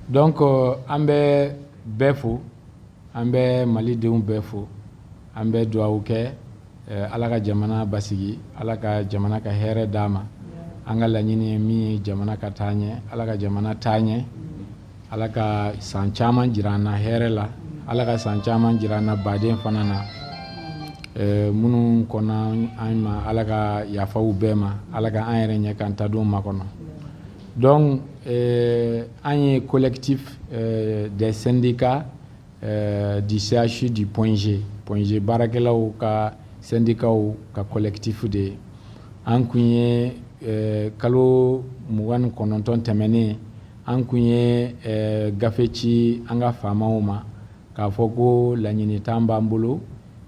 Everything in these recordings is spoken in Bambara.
Donc an bɛ bɛɛ fo, an bɛ Malidenw bɛɛ fo, an bɛ dugawu kɛ, Ala ka jamana basigi, Ala ka jamana ka hɛrɛ d'a ma. An ka laɲini ye min ye, jamana ka taa ɲɛ, Ala ka jamana taa ɲɛ, Ala ka san caman jira an na hɛrɛ la, Ala ka san caman jira an na baden fana na. Minnu kɔnna an ma, Ala ka yafa u bɛɛ ma, Ala ka an yɛrɛ ɲɛ k'an ta don makɔnɔ. Donc an ye collectif des syndicats du CHU du Point G, Point G baarakɛlaw ka syndicats ka collectif de ye. An kun ye kalo 29 tɛmɛnen, an kun ye gafe ci an ka faamaw ma k'a fɔ ko laɲini tan b'an bolo,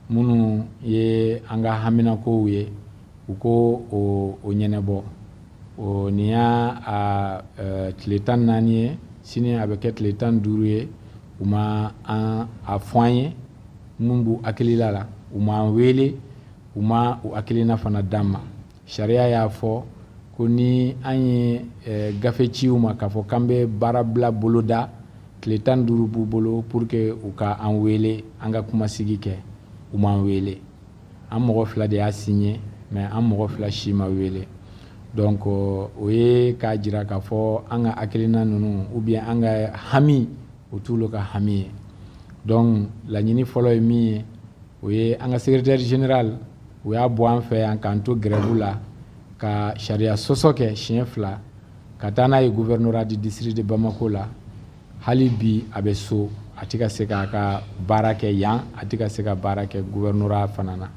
minnu ye an ka haminakow ye, u ko o ɲɛnabɔ. O nin y'a a tile 14 ye, sini a bɛ kɛ tile 15 ye. U ma an a fɔ an ye mun b'u hakilila la, u m'an wele, u ma u hakilina fana d'an ma. Sariya y'a fɔ ko ni an ye gafe ci u ma k'a fɔ k'an bɛ baarabila boloda, tile 15 b'u bolo pour que u ka an wele, an ka kumasigi kɛ. U m'an wele. An mɔgɔ fila de y'a signé, mais an mɔgɔ fila si ma wele. Donc o ye k'a jira k'a fɔ an ka hakilina ninnu ou bien an ka hami, o t'olu ka hami ye. Donc laɲini fɔlɔ ye min ye, o ye an ka secrétaire général, u y'a bɔ an fɛ yan k'an to grève la, ka sariya sɔsɔ kɛ siɲɛ fila, ka taa n'a ye gouvernorat du district de Bamako la. Hali bi a bɛ so, a tɛ ka se k'a ka baara kɛ yan, a tɛ ka se ka baara kɛ gouvernorat fana na.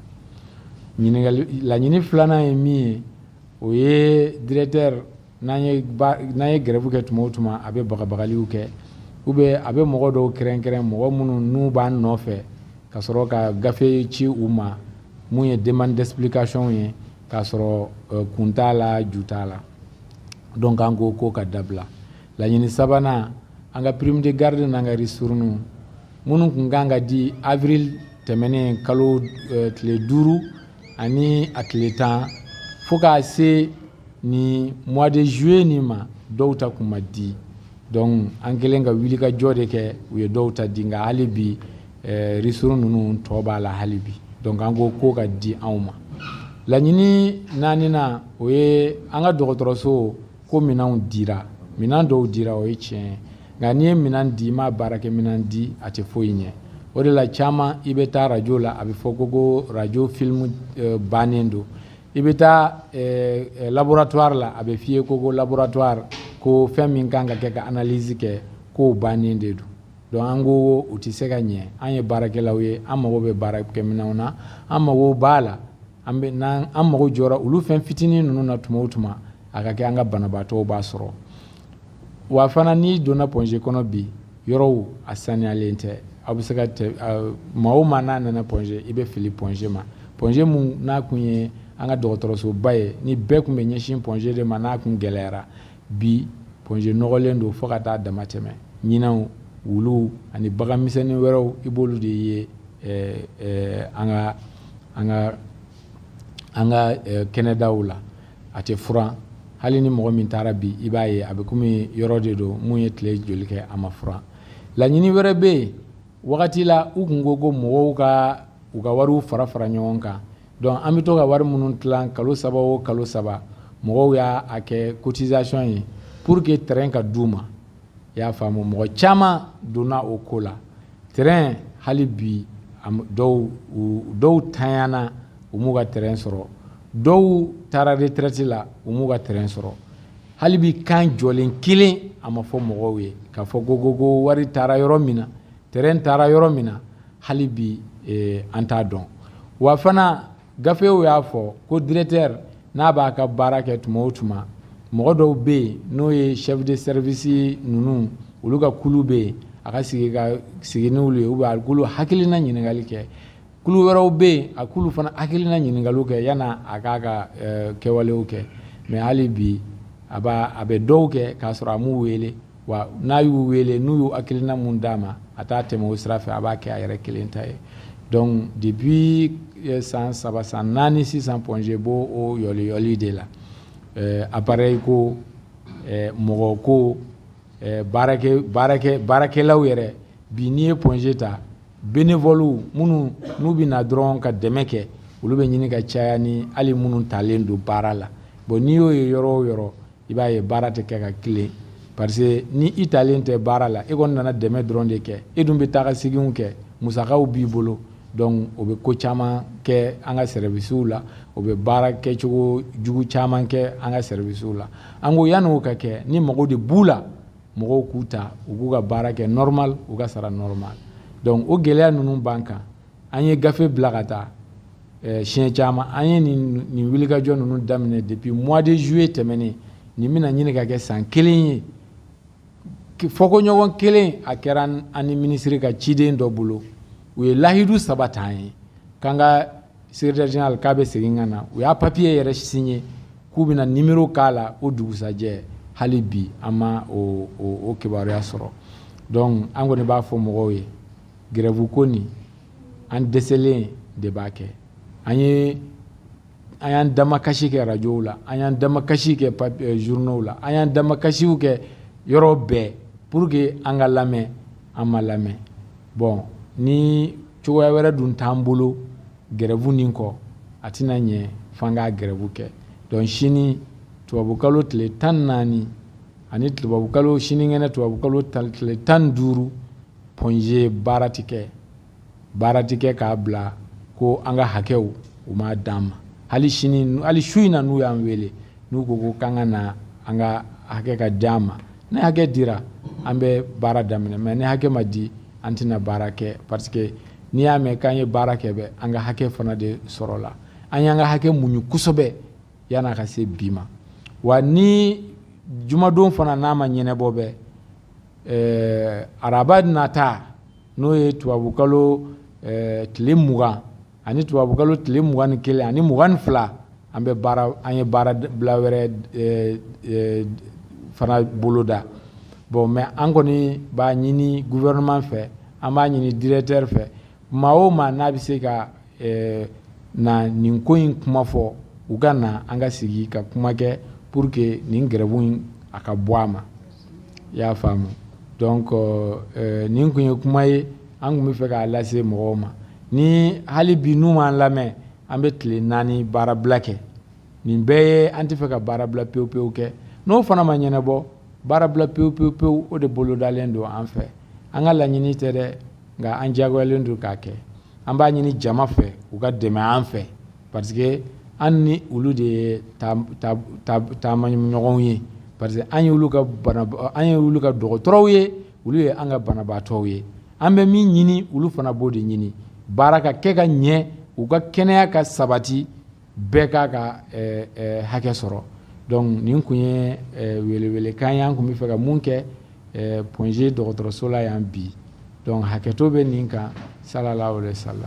Ɲininkali laɲini filanan ye min ye, o ye directeur, n'an ye grève kɛ tuma o tuma, a bɛ bagabagaliw kɛ ou bien a bɛ mɔgɔ dɔw kɛrɛnkɛrɛn, mɔgɔ minnu n'u b'an nɔfɛ, ka sɔrɔ ka gafe ci u ma, mun ye demande d'explication ye, k'a sɔrɔ kun t'a la, ju t'a la. Donc an ko ko ka dabila. Laɲini sabanan, an ka prime de garde n'an ka ristourne minnu kun kan ka di avril tɛmɛnen kalo tile 5 ani a tile 10, fo k'a se ni mois de juillet nin ma, dɔw ta kun ma di. Donc an kɛlen ka wuli ka jɔ de kɛ, u ye dɔw ta di, nka hali bi ristourne ninnu tɔ b'a la hali bi. Donc an ko ko ka di anw ma. Laɲini naaninan, o ye an ka dɔgɔtɔrɔso ko minɛnw dira, minɛn dɔw dira, o ye tiɲɛ ye, nka n'i ye minɛn di, i m'a baarakɛ minɛn di, a tɛ foyi ɲɛ. O de la caman i bɛ taa radio la, a bɛ fɔ ko radio film bannen don. I bɛ taa laboratoire la, a bɛ f'i ye ko laboratoire ko fɛn min kan ka kɛ ka analyse kɛ, k'o bannen de don. Donc an ko o tɛ se ka ɲɛ. An ye baarakɛlaw ye, an mago bɛ baarakɛminɛnw na, an mago b'a la, an bɛ n'an an mago jɔra olu fɛn fitinin ninnu na tuma o tuma, a ka kɛ an ka banabaatɔw b'a sɔrɔ. Wa fana n'i donna Point G kɔnɔ bi, yɔrɔw a saniyalen tɛ. Aw bɛ se ka tɛ, maa o maa n'a nana Point G, i bɛ fili Point G ma. Point G mun n'a kun ye an ka dɔgɔtɔrɔsoba ye, ni bɛɛ kun bɛ ɲɛsin Point G de ma, n'a kun gɛlɛyara, bi Point G nɔgɔlen don fo ka taa dama tɛmɛ. Ɲinɛw, wuluw ani bagan misɛnnin wɛrɛw, i b'olu de ye an ka kɛnɛdaw la. A tɛ furan. Hali ni mɔgɔ min taara bi, i b'a ye a bɛ komi yɔrɔ de don mun ye tile joli kɛ a ma furan. Laɲini wɛrɛ bɛ yen, wagati la u kun ko ko mɔgɔw ka u ka wariw fara fara ɲɔgɔn kan. Donc an bɛ to ka wari minnu tilan kalo 3 o kalo 3, mɔgɔw y'a a kɛ cotisation ye pour que terrain ka d'u ma. I y'a faamu, mɔgɔ caman donna o ko la. Terrain hali bi, dɔw tanyana, u m'u ka terrain sɔrɔ, dɔw taara retraite la, u m'u ka terrain sɔrɔ. Hali bi kan jɔlen kelen a ma fɔ mɔgɔw ye k'a fɔ ko wari taara yɔrɔ min na, terrain taara yɔrɔ min na. Hali bi an t'a dɔn. Wa fana gafew y'a fɔ ko directeur n'a b'a ka baara kɛ tuma o tuma, mɔgɔ dɔw bɛ yen n'o ye chef de service ninnu, olu ka kulu bɛ yen, a ka sigi ka sigi n'olu ye, ou bien a k'olu hakilina ɲininkali kɛ. Kulu wɛrɛw bɛ yen, a k'olu fana hakilina ɲininkaliw kɛ yan'a a k'a ka kɛwalew kɛ. Mais hali bi a bɛ dɔw kɛ k'a sɔrɔ a m'u wele. Wa n'a y'u wele, n'u y'u hakilina mun d'a ma, a t'a tɛmɛ o sira fɛ, a b'a kɛ a yɛrɛ kelen ta ye. Donc depuis san 3, san 4 sisan, Point G b'o o yɔliyɔli de la, appareil ko, mɔgɔ ko. Baarakɛlaw yɛrɛ bi, n'i ye Point G ta, bénévoles minnu n'u bɛ na dɔrɔn ka dɛmɛ kɛ, olu bɛ ɲini ka caya ni hali minnu talen don baara la. Bon, n'i y'o ye yɔrɔ o yɔrɔ, i b'a ye baara tɛ kɛ ka tilen, parce que ni i talen tɛ baara la, e kɔni nana dɛmɛ dɔrɔn de kɛ, e dun bɛ taa ka seginw kɛ, musakaw b'i bolo. Donc o bɛ ko caman kɛ an ka services la, o bɛ baara kɛcogo jugu caman kɛ an ka services la. An ko yanni o ka kɛ, ni mago de b'u la, mɔgɔw k'u ta, u k'u ka baara kɛ normal, u ka sara normal. Donc o gɛlɛya ninnu b'an kan. An ye gafe bila ka taa siɲɛ caman. An ye nin wulikajɔ ninnu daminɛ depuis mois de juillet tɛmɛnen. Nin bɛna ɲini ka kɛ san kelen ye. Fɔkoɲɔgɔn kelen a kɛra an ni minisiri ka ciden dɔ bolo. U ye lahidu saba t'an ye k'an ka secrétaire général k'a bɛ segin ka na. U y'a papier yɛrɛ signé k'u bɛna numéro k'a la. O dugusajɛ, hali bi an ma o kibaruya sɔrɔ. Donc an kɔni b'a fɔ mɔgɔw ye, grève ko nin, an dɛsɛlen de b'a kɛ. An y'an damakasi kɛ rajow la, an y'an damakasi kɛ journaux la, an y'an damakasiw kɛ yɔrɔ bɛɛ pour que an ka lamɛn. An ma lamɛn. Bon, ni cogoya wɛrɛ dun t'an bolo grève nin kɔ, a tɛna ɲɛ f'an ka grève kɛ. Donc sini, tubabukalo tile 14, ani tubabukalo sinikɛnɛ, tubabukalo tile 15, Point G baara ti kɛ, baara ti kɛ k'a bila ko an ka hakɛw u m'a d'an ma. Hali sini, hali su in na, n'u y'an wele, n'u ko k'an ka na, an ka hakɛ ka d'an ma, ni hakɛ dira, an bɛ baara daminɛ. Mais ni hakɛ ma di, an tɛna baara kɛ, parce que n'i y'a mɛn k'an ye baara kɛ bɛ, an ka hakɛ fana de sɔrɔ la. An y'an ka hakɛ muɲu kosɛbɛ yan'a ka se bi ma. Wa ni jumadon fana n'a ma ɲɛnɛbɔ bɛ, araba nata, n'o ye tubabukalo tile 20, ani tubabukalo tile 21 ani 22, an bɛ baara, an ye baara bila wɛrɛ fana boloda. Bon, mais an kɔni b'a ɲini gouvernement fɛ, an b'a ɲini directeur fɛ, maa o maa n'a bɛ se ka na nin ko in kuma fɔ, u ka na, an ka sigi ka kuma kɛ pour que nin grève in a ka bɔ a ma. I y'a faamu? Donc nin kun ye kuma ye an kun bɛ fɛ k'a lase mɔgɔw ma. Ni hali bi n'u m'an lamɛn, an bɛ tile 4 baarabila kɛ. Nin bɛɛ ye an tɛ fɛ ka baarabila pewu pewu kɛ. N'o fana ma ɲɛnabɔ, baarabila pewu pewu pewu, o de bolodalen don an fɛ. An ka laɲini tɛ dɛ, nka an diyagoyalen don k'a kɛ. An b'a ɲini jama fɛ, u ka dɛmɛ an fɛ, parce que an ni olu de ye taamaɲɔgɔnw ye, parce que an ye olu ka bana, an ye olu ka dɔgɔtɔrɔw ye, olu ye an ka banabaatɔw ye. An bɛ min ɲini, olu fana b'o de ɲini: baara ka kɛ ka ɲɛ, u ka kɛnɛya ka sabati, bɛɛ k'a ka hakɛ sɔrɔ. Donc nin kun ye welewelekan ye an kun bɛ fɛ ka mun kɛ Point G dɔgɔtɔrɔso la yan bi. Donc hakɛto bɛ nin kan. Sallallahu alaihi wasallam.